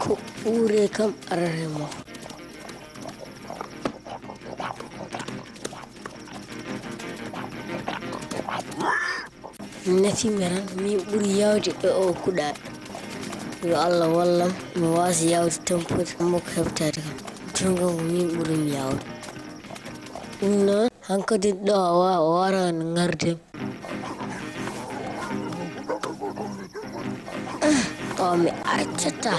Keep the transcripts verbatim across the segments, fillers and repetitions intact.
Ɓuure kam arata e makko. Nafi mi tan, min ɓuri yaawde e o kuɗaaɗo. Yo Allah wallam, mi waasa yaawde tampude makko heɓtaade kam. Jooni kam ko min ɓuri mi yaawde. Ɗum noon, hankadi ɗo a wa-, a waawata ngarde. Ɗo mi accata,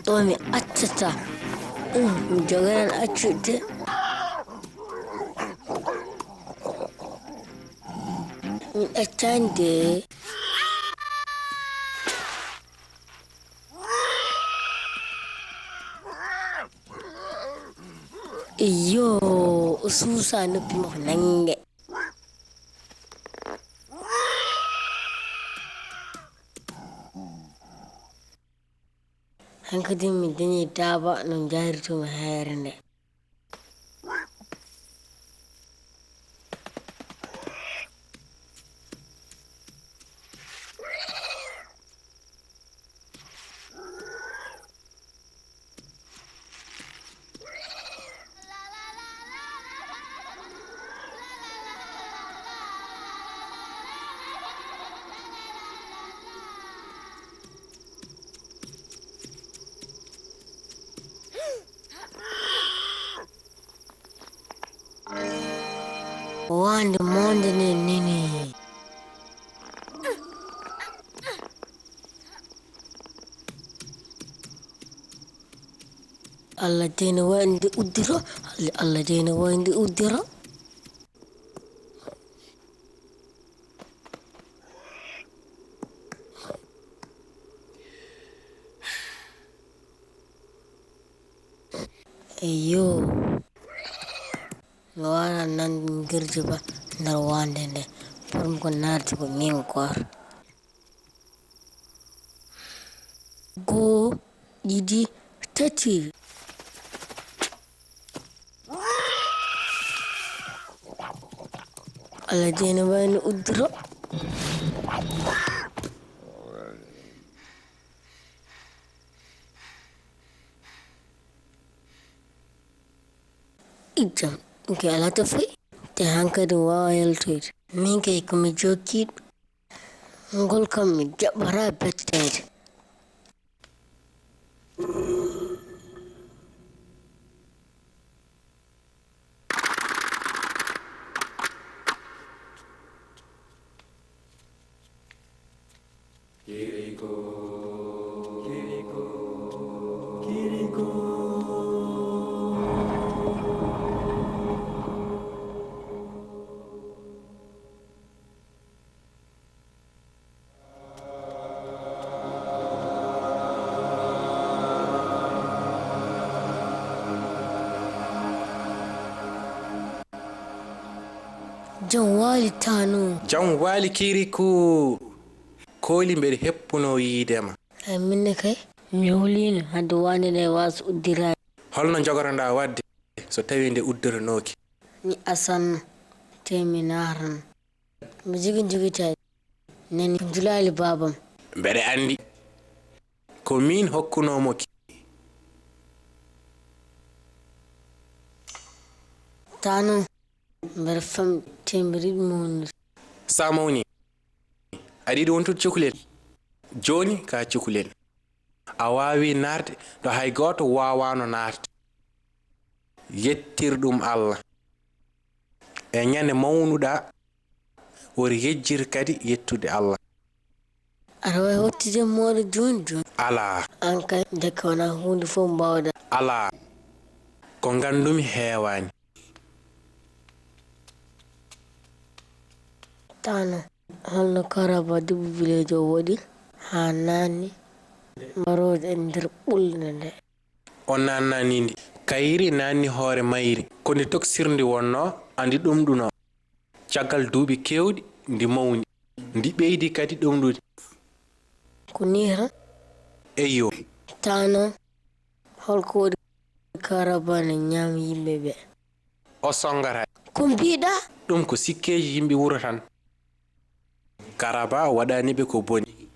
ɗo mi accata. Mi jogaani accude. Mi accaani de. Iyo, o suusa noppi makko nannge. Hankadi mi dañi daaba no njahirtumi hayre nde. Waande mawnde nde neni. Allah dey no wayi nde uddiro, Allah dey no wayi nde uddiro. Eyo. Mi waawaa nande ngirji ba nder waande nde. Pour mi ko naati ko min gooto. Goo, ɗiɗi, tati. Allah dey no wayi no uddiro. Ijjam, ɗum kay alaa to fayi. Te hankadi mi waawaa yaltoyde. Min kay ko mi jokkiiɗo. Ngol kam mi jaɓataa betteede. Jam waali Tano. Jam waali Kiriku. Kooli mbeɗa heppuno yiide ma. Ay, minne kay, mi holiino hade waande nde waasa uddiraade. Holno njogotoɗaa waɗde so tawii nde uddotonooki? Mi asanno, te mi naatano. Mi jogii njogitaaji. Nani njulaali baabam. Mbeɗa anndi. Ko miin hokkunoo mo ki. Tano, mbeɗa famɗi, te mbeɗa yiɗi mawnude. Sa mawni, aɗa yiɗi wontude cukalel? Jooni ka cukalel. A waawi naatde ɗo hay gooto waawaano naatde. Yettir ɗum Allah. E ñande mawnuɗaa, woto yejjir kadi yettude Allah. Aɗa waawi hoɗtude moolo jooni jooni? Alaa. Aan kay, ndeke wonaa huunde fof mbaawɗaa. Alaa. Ko nganndumi heewaani. Tano, holno Karaba debbo bileejo o waɗi haa naatni mbarooje e nder ɓulnde nde? O naatnaani ndi. Kayri naatni hoore mayri. Ko ndi toksirndi wonnoo, a ndi ɗomɗunoo. Caggal duuɓi keewɗi, ndi mawni. Ndi ɓeydi kadi ɗomɗude. Ko nii tan? Eyyo. Tano, holko waɗi Karaba ne ñaama yimɓe ɓe? O songata. Ko mbiɗa? Ɗum ko sikkeeji yimɓe wuro tan. Karaba waɗani ɓe ko boni.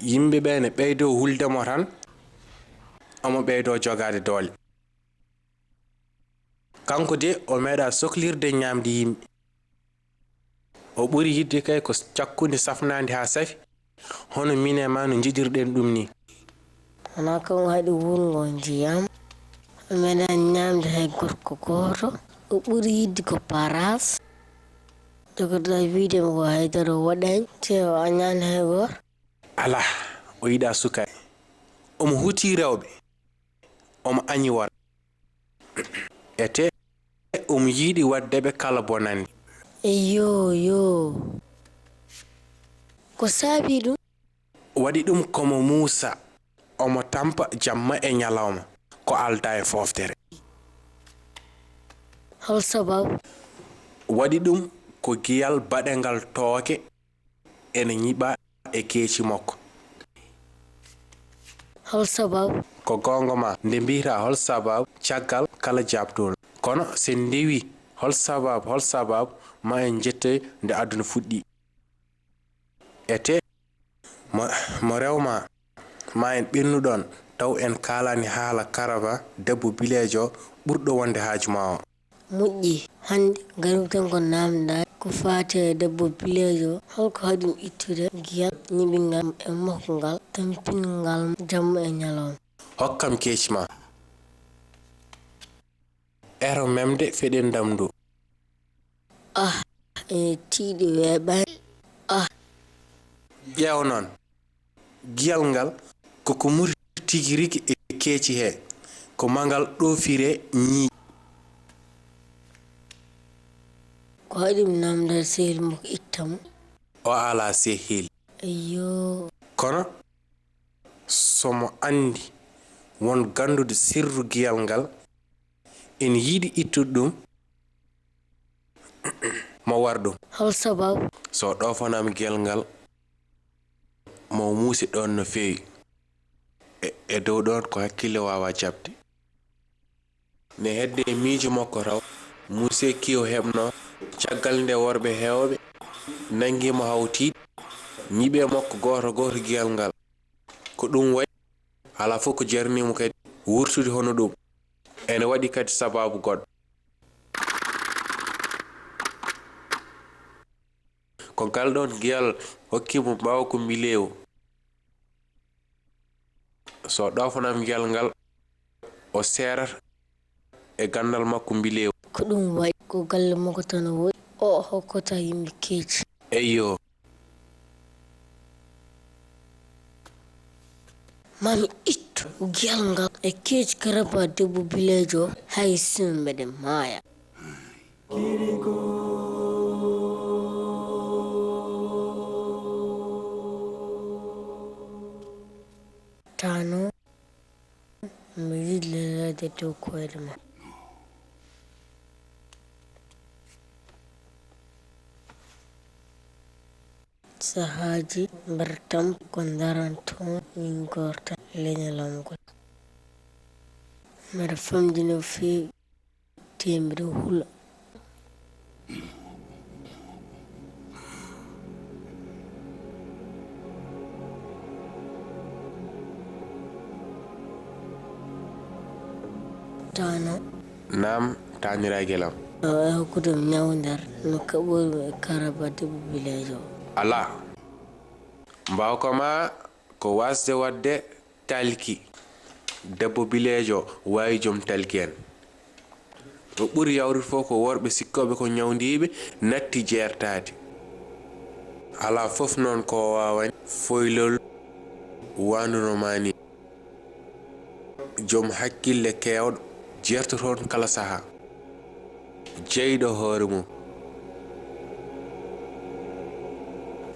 Yimɓe ɓe ne ɓeydo hulde mo tan. omo ɓeydoo jogaade doole. Kanko de, o meeɗaa soklirde ñaamde yimɓe. O ɓuri yiɗde kay ko cakkunde safnaande haa safi, hono miin e maa no njiɗirɗen ɗum nii. Wonaa kam waɗi wurngo ndiyam. O meeɗaa ñaamde hay gorko gooto. O ɓuri yiɗde ko paras. Jogotoɗaa wiyde mo ko haydara o waɗaani, te o añaani hay gooto. Alaa, o yiɗaa sukaaɓe. Omo hutii rewɓe. Omo añi worɓe. Etee, omo yiɗi waɗde ɓe kala bonannde. Eyyo, yoo. Ko saabii ɗum? Waɗi ɗum ko mo Muusa. Omo tampa jamma e ñalawma. Ko aldaa e fooftere. Hol sababu? Waɗi ɗum ko giyal baɗengal tooke ene ñiɓaa e keeci makko. Hol sababu? Ko goonga maa, nde mbiyataa hol sababu caggal kala jaabtol. Kono so en ndewii hol sababu, hol sababu, ma en njettoy nde aduna fuɗɗii. Etee, mo, mo rew maa, ma en ɓennu ɗoon, taw en kaalaani haala Karaba, debbo bileejo ɓurɗo wonde haaju maa o. Moƴƴi, hannde ngarmi tan ko naamndaade ko faati e debbo bileejo, hol ko haɗi ɗum ittude giyal ñiɓingal e makko ngal, tampingal jamma e ñalawma? Hokkam keeci maa. Ero memde feɗen ndam ndu. Ah, ene tiiɗi weeɓaani. Ah. Ƴeew noon. Giyal ngal ko ko muti tigi rigi e keeci he, ko ma ngal ɗoofiree ñiiƴe. Ko haɗi mi naamndaade sehil makko itta mo? O alaa sehil. Eyyo. Kono so mo anndi won gannduɗo sirru giyal ngal, ene yiɗi ittude ɗum, mo war ɗum. Hol sababu? So ɗoofanaama giyal ngal, mo muusi ɗoon no feewi. E, e dow ɗoon ko hakkille waawaa jaɓde. Ne hedde e miijo makko taw, Muse Kiw heɓno, caggal nde worɓe heewɓe nanngi mo hawti, ñiɓe makko gooto gooto giyal ngal. Ko ɗum waɗi, alaa fof ko jarni mo kadi wurtude hono ɗum. Ene waɗi kadi sabaabu goɗɗo. Ko ngal ɗoon giyal hokki mo mbaaw ko mbileewu. So ɗoofanaama giyal ngal, o seerata e ganndal makko mbileewu. Ko ɗum waɗi ko galle makko tan o woɗɗi, o hokkata yimɓe keeci. Eyyo. Ma mi ittu giyal ngal e keeci Karaba debbo bileejo, hay sinno mbeɗa maaya. Tano, mi yiɗi lelneede dow koyɗe ma. Sahaaji mbartam ko ndaranto min gorta leñol am ngol. Mbeɗa famɗi no feewi, te mbeɗa hula. Tano. Naam, taaniraagal am. Awa e hokkude mi ñawnder no kaɓɓormi e Karaba debbo bileejo. Alaa. Mbaawka ma ko waasde waɗde talki. Debbo bileejo waawi joom talki en. Ko ɓuri yaawde fof ko worɓe sikkooɓe ko ñawndiiɓe natti jeertaade. Alaa fof noon ko waawani foylol waanduno ma ni. Joom hakkille keewɗo jeertoto toon kala sahaa. Jeyɗo hoore mum.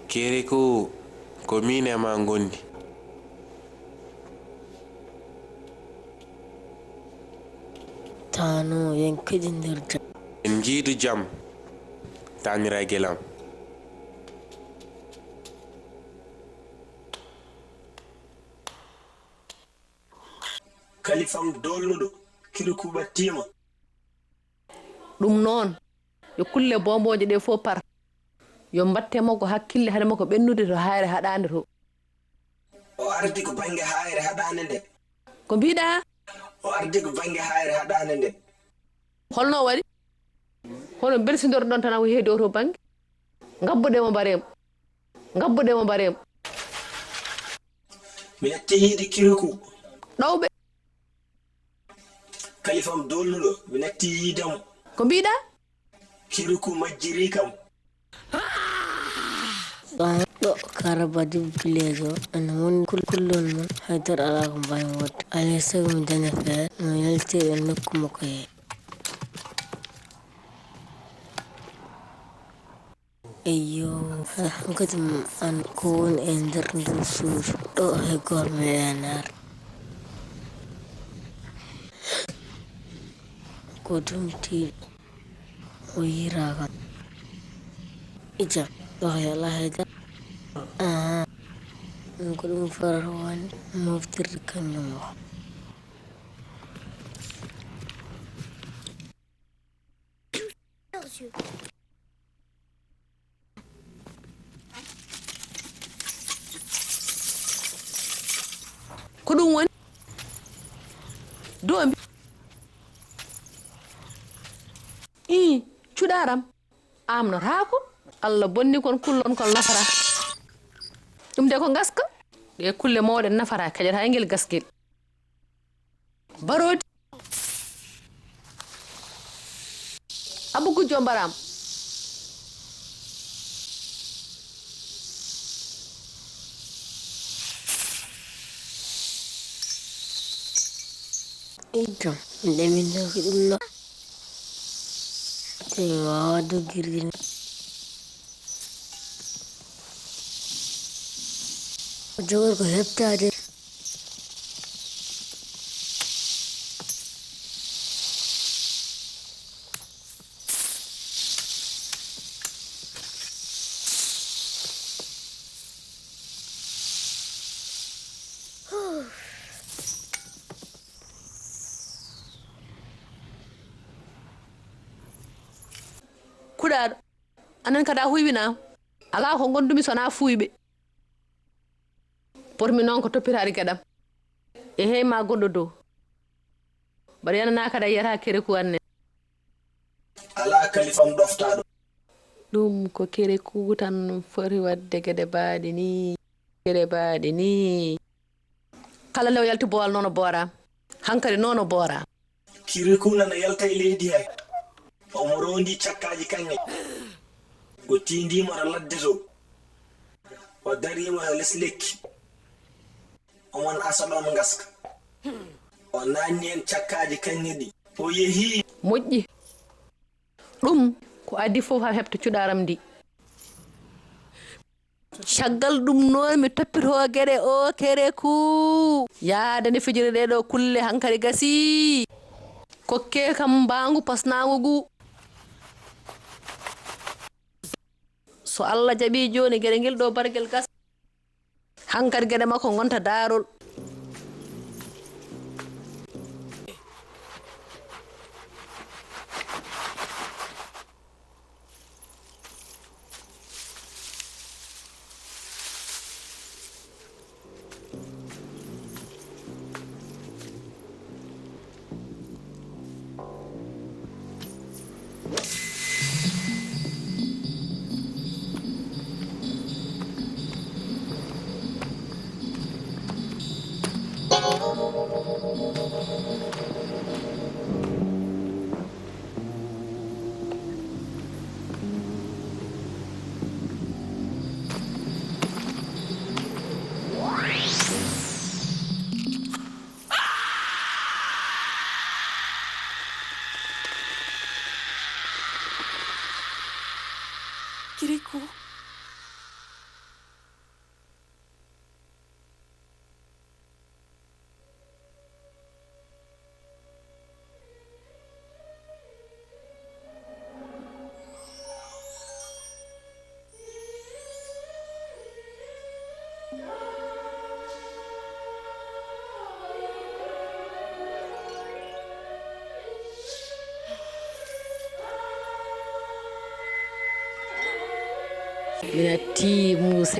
Kirikou, ko miin e ma ngondi. Tano, yen keɗi nder jam. En njiidu jam, taaniraagal am. Kalifam doolnuɗo, Kirikou ɓattiima. Ɗum noon, yo kulle boombooje ɗee fof par. Yo mbatte mo ko hakkille hade mo ko ɓennude to haayre haɗaande to. O ardi ko bannge haayre haɗaande nde. Ko mbiɗaa? O ardi ko bannge haayre haɗaande nden. Holno o waɗi? Hono mbelsindoɗon tan o heedi oto bannge? Ngabbuɗen mo mbaree mo. Ngabbuɗen mo mbaree mo. Mi natti yiide Kirikou. Ɗowɓe. Kalifam dolnuɗo, mi natti yiide mo. Ko mbiɗaa? Kirikou majjiri kam. Ɗo Karaba debbo pileejo, ene woni kul-, kullon mon, haydara alaa ko mbaawi waɗde. Alaa e sago mi daña feere, mi yaltira e nokku makko hee. Eyyo, hankadi mo an ko woni e nder ndu suudu ɗo, hay gooto meeɗaani arde. Ko ɗum tiiɗi. O yiiraa kam. Ija, ɗo hay alaa hay dara. Ahaa. Ɗum ko ɗum farata wonde moftirde kañum o. Ko ɗum woni? Doombi. Ii, cuɗaaram. Amnotaako. Allah bonni kon kullon kon nafata. Ɗum de ko ngaska. Ɗe kulle mawɗe nafata, kaƴata e ngel gasgel. Baroodi. Abba gujjo mbaraam. Eyyo, min ɗe min ɗo ko ɗum ɗo. Te mi waawaa doggirde ni. O jogori ko heɓtaade. Kuɗaaɗo, anen kadi a huywinaa. Alaa ko ngondumi so wonaa fuuyɓe. Potmi noon ko toppitaade geɗam. E hey ma gonɗo dow. Mbaɗa yananaa kadi a yiyata Kirikou anne. Alaa kalifam ɗoftaaɗo. Ɗum ko Kirikou tan foti waɗde geɗe baaɗe nii. Geɗe baaɗe nii. Kala nde o yalti boowal noon o booraa. Hankadi noon o booraa. Kirikou nana yalta e leydi he. Omo roondi cakkaaji kaŋŋe. O tiindii mo to ladde to. O darii mo to les lekki. Omon asa ɗoon ngaska. O naanni en cakkaaji kaŋŋe ɗi. O yehii. Moƴƴi. Ɗum ko adii fof haa heɓta cuɗaaram ndi. Caggal ɗum noon mi toppitoo geɗe oo Kirikou. Yaade nde fijiri ɗee ɗoo kulle hankadi gasii. Kokkee kam mbaangu pasnaangu ngu. So Allah jaɓii jooni geɗe ngel ɗoo bargel gasa. Hankadi geɗe makko ngonta daarol. Kirikou. Mi natti Muusa